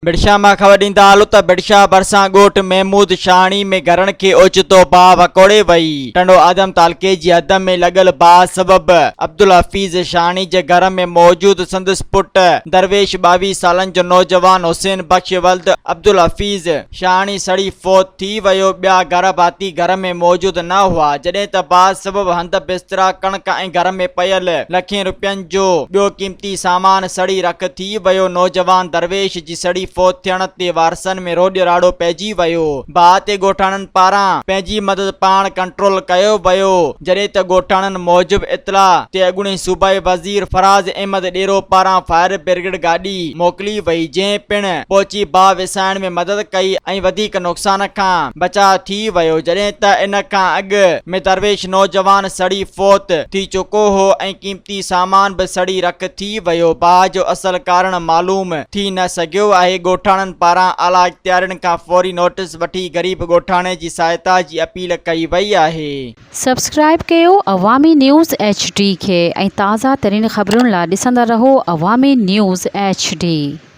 ڀٽشاهه مان خبر ڏيندا هلو ته ڀٽشاهه ڀرسان ڳوٺ محمود شاهاڻي ۾ گهرن کي اوچتو باهه وڪوڙي وئي. ٽنڊو آدم تعلقي جي حد ۾ لڳل باهه سبب عبدالحفيظ شاهاڻي جي گهر ۾ موجود سندس پٽ درويش 22 سالن جو نوجوان حسين بخش ولد عبدالحفيظ شاهاڻي سڙي فوت ٿي ويو، ٻيا گهر ڀاتي گهر ۾ موجود نه هئا، جڏهن ته باهه سبب هنڌ بسترا، ڪڻڪ ۽ گهر ۾ پيل لکين رپين جو ٻيو قيمتي سامان سڙي رک ٿي ويو، نوجوان درويش جي سڙي فوت ٿيڻ تي وارثن ۾ روڄ راڙو پئجي ويو، باهه تي ڳوٺاڻن پاران پنهنجي مدد پاڻ ڪنٽرول ڪيو ويو، جڏهن ته ڳوٺاڻن موجب اطلاع تي اڳوڻي صوبائي وزير فراز احمد ڏيرو پاران فائر برگيڊ گاڏي موڪلي وئي، جنهن پڻ پهچي باهه وسائڻ ۾ مدد ڪئي ۽ وڌيڪ نقصان کان بچاء ٿي ويو، جڏهن ته ان کان اڳ ۾ درويش نوجوان سڙي فوت ٿي چڪو هو ۽ قيمتي سامان به سڙي رک ٿي ويو، باهه جو اصل ڪارڻ معلوم ٿي نه سگهيو آهي، ڳوٺاڻن پاران اعليٰ اختيارين کان فوري نوٽيس وٺي غريب ڳوٺاڻي جي سهائتا جي اپيل ڪئي وئي آهي. سبسڪرائيب ڪيو عوامي نيوز ايڇ ڊي کي ۽ تازه ترين خبرن لا ڏسندا رهو عوامي نيوز ايڇ ڊي.